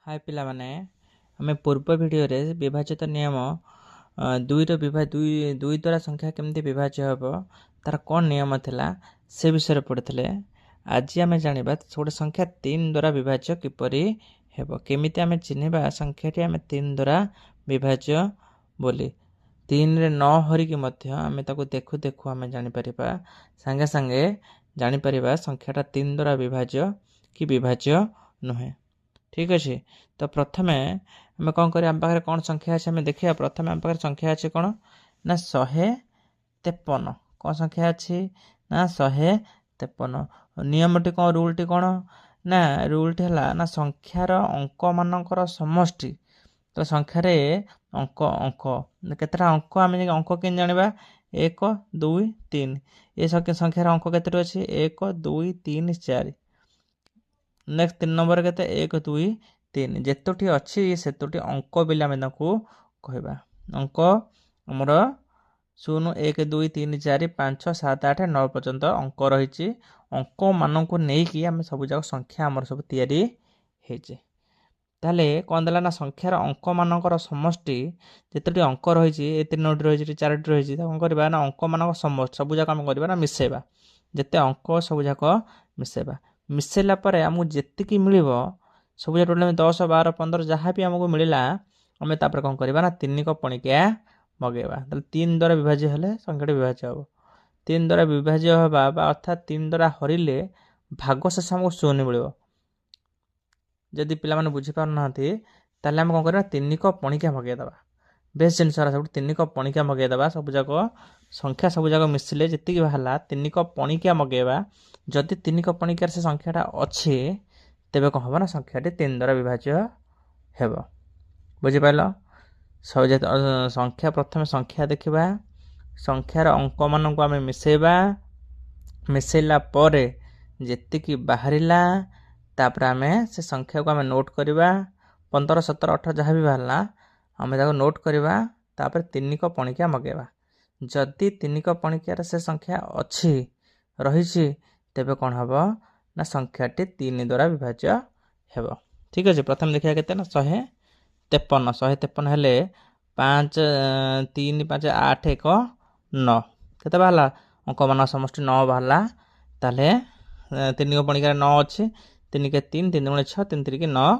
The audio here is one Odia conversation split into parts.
ହାଏ ପିଲାମାନେ, ଆମେ ପୂର୍ବ ଭିଡ଼ିଓରେ ବିଭାଜିତ ନିୟମ ଦୁଇର ଦୁଇ ଦୁଇ ଦ୍ୱାରା ସଂଖ୍ୟା କେମିତି ବିଭାଜ୍ୟ ହେବ, ତାର କ'ଣ ନିୟମ ଥିଲା, ସେ ବିଷୟରେ ପଢ଼ିଥିଲେ। ଆଜି ଆମେ ଜାଣିବା ଗୋଟେ ସଂଖ୍ୟା 3 ଦ୍ୱାରା ବିଭାଜ୍ୟ କିପରି ହେବ, କେମିତି ଆମେ ଚିହ୍ନିବା ସଂଖ୍ୟାଟି ଆମେ 3 ଦ୍ୱାରା ବିଭାଜ୍ୟ ବୋଲି। 3ରେ ନ ହରିକି ମଧ୍ୟ ଆମେ ତାକୁ ଦେଖୁ ଦେଖୁ ଆମେ ଜାଣିପାରିବା, ସାଙ୍ଗେ ସାଙ୍ଗେ ଜାଣିପାରିବା ସଂଖ୍ୟାଟା 3 ଦ୍ୱାରା ବିଭାଜ୍ୟ କି ବିଭାଜ୍ୟ ନୁହେଁ। ଠିକ୍ ଅଛି, ତ ପ୍ରଥମେ ଆମେ କ'ଣ କରିବା? ଆମ ପାଖରେ କ'ଣ ସଂଖ୍ୟା ଅଛି ଆମେ ଦେଖିବା। ପ୍ରଥମେ ଆମ ପାଖରେ ସଂଖ୍ୟା ଅଛି କ'ଣ ନା 153। କ'ଣ ସଂଖ୍ୟା ଅଛି ନା 153। ନିୟମଟି କ'ଣ, ରୁଲ୍ଟି କ'ଣ ନା ରୁଲ୍ଟି ହେଲା ନା ସଂଖ୍ୟାର ଅଙ୍କମାନଙ୍କର ସମଷ୍ଟି। ତ ସଂଖ୍ୟାରେ ଅଙ୍କ ଅଙ୍କ କେତେଟା ଅଙ୍କ, ଆମେ ଅଙ୍କ କେମିତି ଜାଣିବା? 1, 2, 3। ଏ ସଂଖ୍ୟାର ଅଙ୍କ କେତୋଟି ଅଛି? 1, 2, 3, 4। ନେକ୍ସଟ 3 ନମ୍ବର କେତେ? 1, 2, 3। ଯେତୋଟି ଅଛି ସେତୋଟି ଅଙ୍କ ବୋଲି ଆମେ ତାକୁ କହିବା। ଅଙ୍କ ଆମର 0, 1, 2, 3, 4, 5, 6, 7, 8, 9 ପର୍ଯ୍ୟନ୍ତ ଅଙ୍କ ରହିଛି। ଅଙ୍କମାନଙ୍କୁ ନେଇକି ଆମେ ସବୁଯାକ ସଂଖ୍ୟା ଆମର ସବୁ ତିଆରି ହେଇଛି। ତାହେଲେ କ'ଣ ଦେଲା ନା ସଂଖ୍ୟାର ଅଙ୍କମାନଙ୍କର ସମଷ୍ଟି, ଯେତୋଟି ଅଙ୍କ ରହିଛି, ଏ 3ଟି ରହିଛି, 4ଟି ରହିଛି, ତାକୁ କ'ଣ କରିବା ନା ଅଙ୍କମାନଙ୍କ ସମଷ୍ଟି ସବୁଯାକ ଆମେ କରିବା ନା ମିଶାଇବା। ଯେତେ ଅଙ୍କ ସବୁଯାକ ମିଶାଇବା। ମିଶାଇଲା ପରେ ଆମକୁ ଯେତିକି ମିଳିବ ସବୁଯାକ ଟୋଟାଲ୍ ଆମେ 10, 12, 15 ଯାହା ବି ଆମକୁ ମିଳିଲା, ଆମେ ତାପରେ କ'ଣ କରିବା ନା ତିନିକ ପଣିକିଆ ମଗେଇବା। ତାହେଲେ 3 ଦ୍ୱାରା ବିଭାଜ୍ୟ ହେଲେ ସଂଖ୍ୟାଟି ବିଭାଜ୍ୟ ହେବ। 3 ଦ୍ୱାରା ବିଭାଜ୍ୟ ହେବା ବା ଅର୍ଥାତ୍ 3 ଦ୍ୱାରା ହରିଲେ ଭାଗଶେଷ ଆମକୁ 0 ମିଳିବ। ଯଦି ପିଲାମାନେ ବୁଝିପାରୁନାହାନ୍ତି ତାହେଲେ ଆମେ କ'ଣ କରିବା? ତିନିକ ପଣିକିଆ ମଗେଇଦେବା। ବେଶ ଜିନିଷ ହେଲା ସବୁଠୁ ତିନିକ ପଣିକିଆ ମଗେଇଦେବା। ସବୁଯାକ ସଂଖ୍ୟା ସବୁଯାକ ମିଶିଲେ ଯେତିକି ବାହାରିଲା ତିନିକ ପଣିକିଆ ମଗେଇବା। ଯଦି ତିନିକ ପଣିକିଆରେ ସେ ସଂଖ୍ୟାଟା ଅଛି ତେବେ କ'ଣ ହେବ ନା ସଂଖ୍ୟାଟି 3 ଦ୍ୱାରା ବିଭାଜ୍ୟ ହେବ। ବୁଝିପାରିଲ? ସଂଖ୍ୟା ପ୍ରଥମେ ସଂଖ୍ୟା ଦେଖିବା, ସଂଖ୍ୟାର ଅଙ୍କମାନଙ୍କୁ ଆମେ ମିଶାଇବା। ମିଶାଇଲା ପରେ ଯେତିକି ବାହାରିଲା ତାପରେ ଆମେ ସେ ସଂଖ୍ୟାକୁ ଆମେ ନୋଟ୍ କରିବା। 15, 17, 18 ଯାହା ବି ବାହାରିଲା ଆମେ ତାକୁ ନୋଟ୍ କରିବା। ତାପରେ ତିନିକ ପଣିକିଆ ମଗେଇବା। ଯଦି ତିନିକ ପଣିକିଆରେ ସେ ସଂଖ୍ୟା ଅଛି ରହିଛି ତେବେ କ'ଣ ହେବ ନା ସଂଖ୍ୟାଟି 3 ଦ୍ୱାରା ବିଭାଜ୍ୟ ହେବ। ଠିକ୍ ଅଛି, ପ୍ରଥମେ ଦେଖିବା କେତେ ନା 153। 153 ହେଲେ 5, 3, 5, 8, 1, 9। କେତେ ବାହାରିଲା? ଅଙ୍କମାନଙ୍କ ସମଷ୍ଟି 9 ବାହାରିଲା। ତାହେଲେ ତିନିକ ପଣିକିଆରେ 9 ଅଛି, ତିନିକେ 3, 3 ଗୁଣେ 6, 3 ତିରିକି 9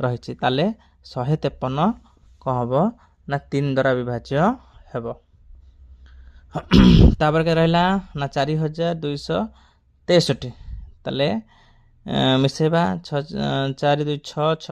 ରହିଛି। ତାହେଲେ 153 କ'ଣ ହେବ ନା 3 ଦ୍ୱାରା ବିଭାଜ୍ୟ ହେବ। ତାପରେ କେତେ ରହିଲା ନା 4263। ତାହେଲେ ମିଶାଇବା, 6, 4, 2, 6, 6